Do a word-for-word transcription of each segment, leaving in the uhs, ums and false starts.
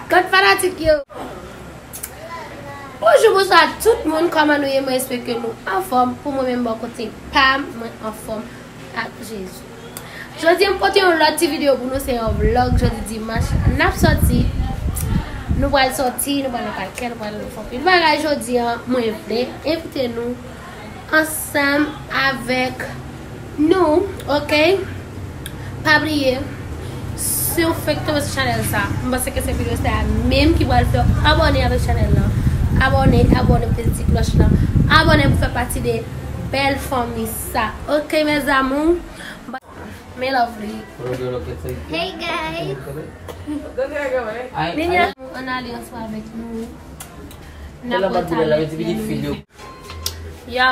Gad fanatik yo. Bonjou, bonswa tout moun, kòman nou ye? Mwen espere ke nou anfòm. Pou mwen menm bò kote pa m, mwen anfòm ak Jezi. Jodi a m pote yon lòt ti videyo pou nou, se yon vlog jodi dimanch. N ap sòti, nou pral sòti, nou pral nan pakè, nou pral fè anpil bagay jodi a. Mwen vle envite nou ansanm avèk nou, oke? Pa bliye, si w fenk tonbe sou chanèl sa, m panse ke se videyo sa menm ki pral fè w abòne avèk chanèl lan. Abòne, abòne, peze ti klòch lan. Abòne pou fè pati de bèl fanmi sa. Oke, mes amours? Mes lovely. Hey, guys. Ninia, ann ale ansanm avèk nou. N ap wè talè lè nou rive. Ya.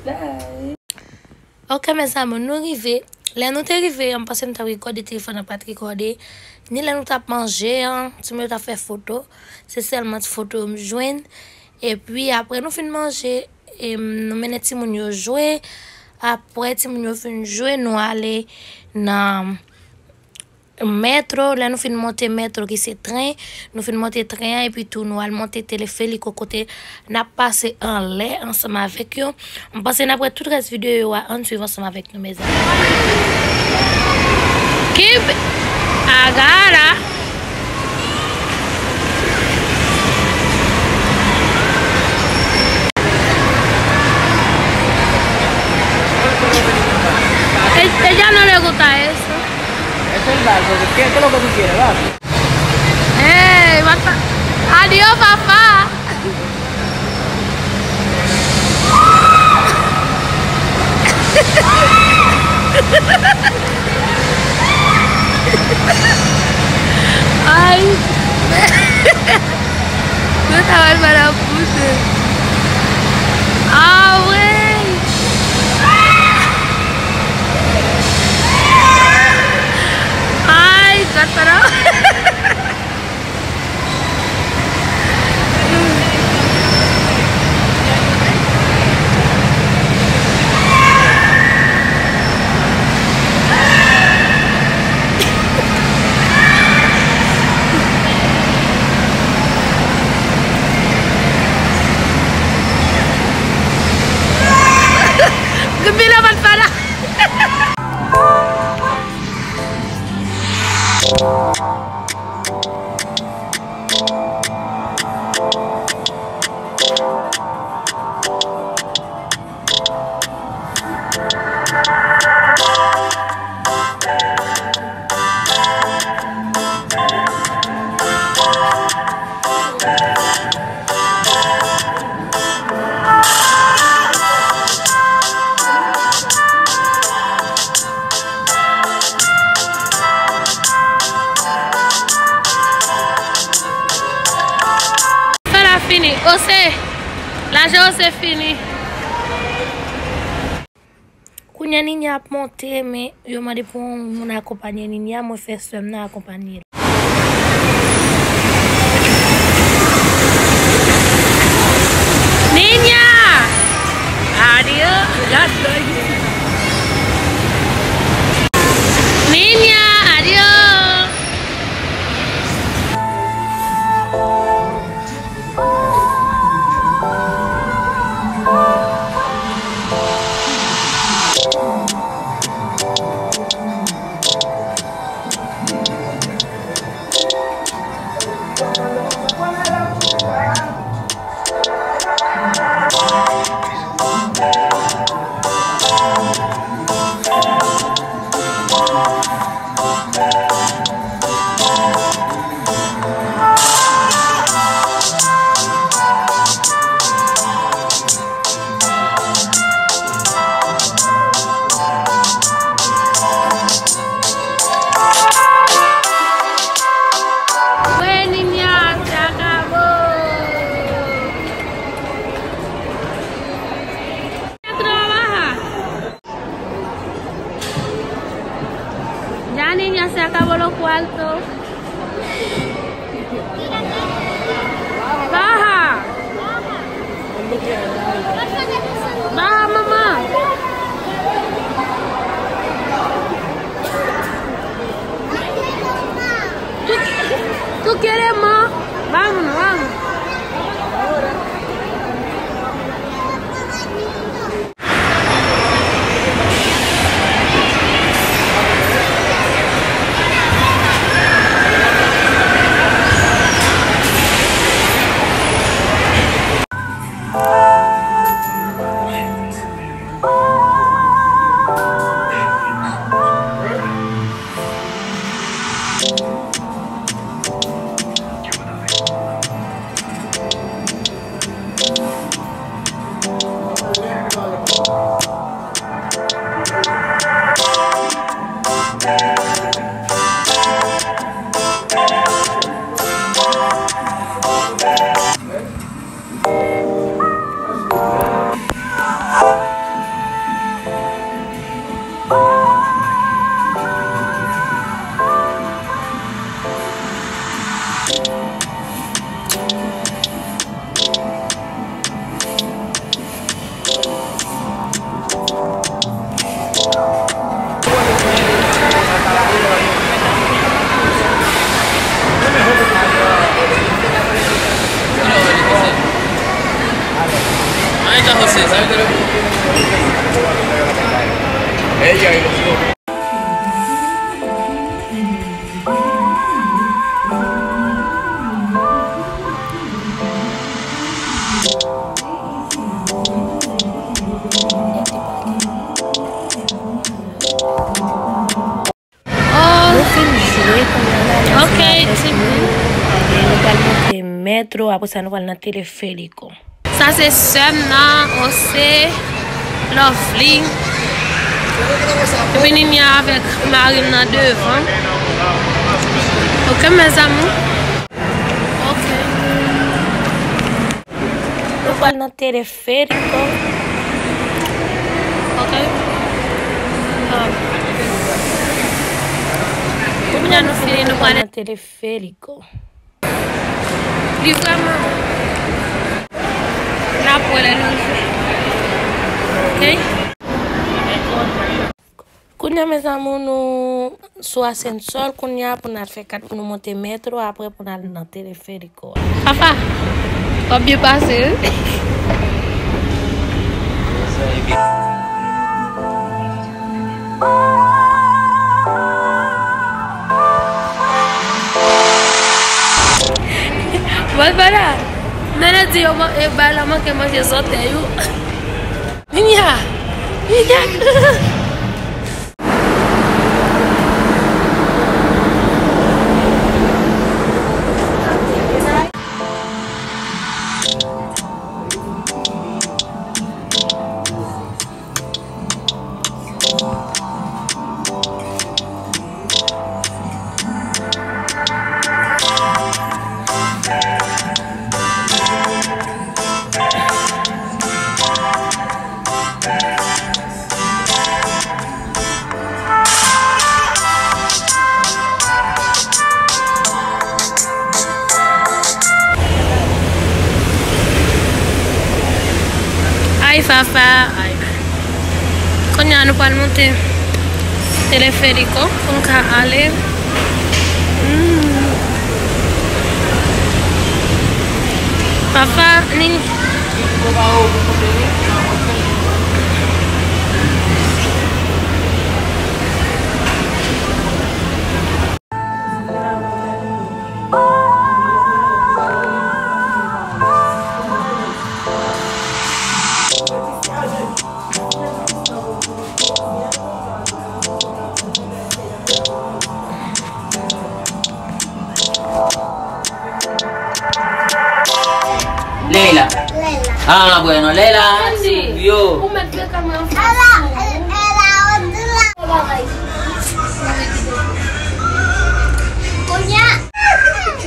Bye. Ok, mes amours, nou rive. Lè nou te rive, m panse m t ap rekòde, telefòn nan pa t rekòde. Ni lè nou t ap manje an, timoun yo t ap fè foto. Se sèlman ti foto yo m jwenn. Epi, apre nou fin manje, e, nou mennen timoun yo jwe. Apre timoun yo fin jwe, nou ale nan metro. Lè nou fin monte metro, ki se tren, nou fin monte tren an, epi tou nou al monte teleferik kote n ap pase anlè ansanm avèk yo. M panse n ap wè tout rès videyo a, ann swiv ansanm avèk nou, mezanmi. Kib agara. E, e ya no le gusta eso. Eso es algo que, ¿qué, qué es lo que tú quieres, va? Ey, basta. Adiós, papá. Ay. Mwen ta wè l pa nan pouse. Ah, wey. Ay, gad pa nan. Gembira, Barbara. Fè la fini. Ose. Lajan Ose fini. Kounye a Ninia ap monte, men yo mande pou yon moun akonpanye Ninia, mwen fè sè m nan akonpanye l. Ninia! Adios! Ninia! Adios! Wey, Ninia, se akabo. Trabaja. Ya, Ninia, se acabó los cuartos. Baja. Baja, mamá. Queremos, vámonos, vamos. Oh. Nou fin jwe, kounye a la, nou fin avèk nou. Ok, nou pral monte metro, apre sa, nou pral nan teleferiko. Sa se sè m nan, Jose, Lovely. Epi Ninia avèk mari m nan devan. Ok, mes amours. Ok. Nou pral nan teleferiko. Ok. Ah. Kounye a nou fini, nou pral nan teleferiko. Li vrèman. N ap wè lè nou jwe. Ok? Kounye a, mes amours, nou sou asansè kounye a pou n al fè kat pou nou monte metro, apre pou n al nan teleferiko a. Fafa, w ap byen pase, wi. Barbara, Melody, yo man-, e, bay la manke manje zòtèy, wi. Ninia! Ninia! Ay, Fafa, ay. Kounye a, nou pral monte teleferiko pou n ka ale. Mm. Fafa, ni. Leila. Leila. Ah, bueno, Leila. Yo. Ou mèt fè kamera. Ela, ela, ela. Kounye a,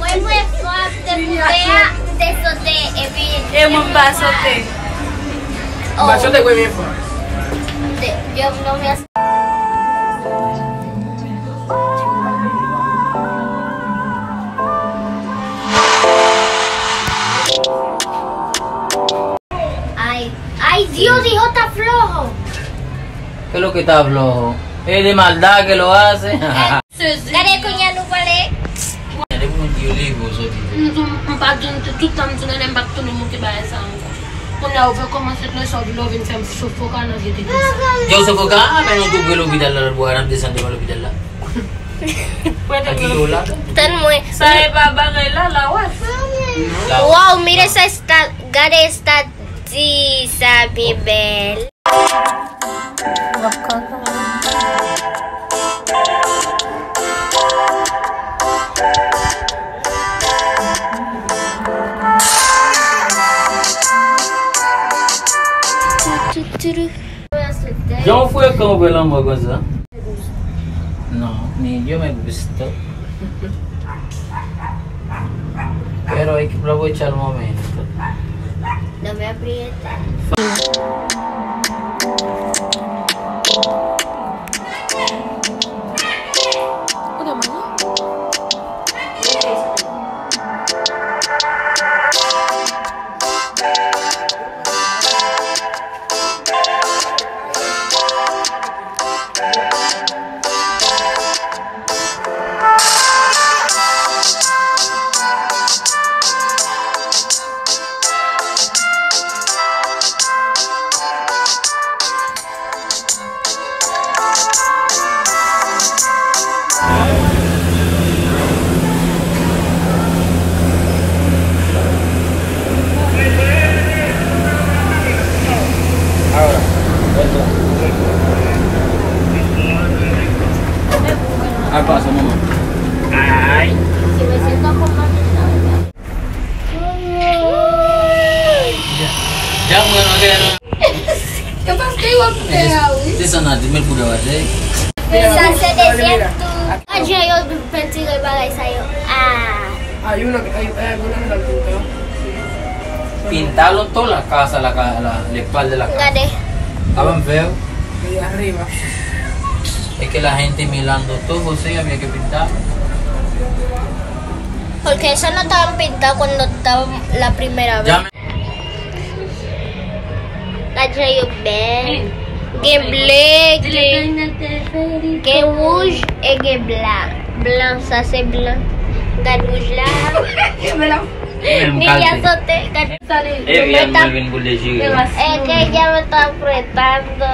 premye fwa m te koute a, m te sote, epi e mwen m pa sote. M pa sote premye fwa. M te, yo, m te Ay, ay, Dios, hijo, está flojo. ¿Qué es lo que está flojo? Es de maldad que lo hace. Gade kounye a nou pale. Gade pou nou di Li pou soti. M, m, m pa di, tout tan m di Nene m p ap tounen monte bagay sa ankò. Kounye a ou fè kòmanse tle sòt vle ou vin fè m sofoka nan vye tete sa. Yo, sofoka, men nou tou pre lopital la, lòt bò a, n ap desann devan lopital la. Tann mwen. Sa e pa bagay la, la wè. Waw, mire sa stat, gade stat di sa byen bèl. Jan w frekan w vre lanmò konsa. Non, ni yo me gusta. Pero ekip la voy echar momento. No me apriete. Apa sa mama? Ay. Desann nan di mil pou dwa. Sa se dezyèm tou. Gad jan yo pentire bagay sa yo. Ah. Pinta loto la casa, la ca-, la, la espalda de la casa. Gade. Avan m fè yo. Es que la gente mirando todo, o sea, había que pintar. Porque eso no estaba pintado cuando estaba la primera vez. Gad jan yo bèl. Gen ble, gen, gen wouj e gen blan. Blan, sa se blan. Gad wouj la. Nivea sote, gad. Evian mwen vin pou lejire. E ke ya me está apretando.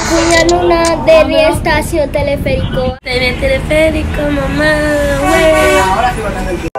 Kounye a nou nan dènye estasyon teleferiko. Dènye teleferiko, manman, wè.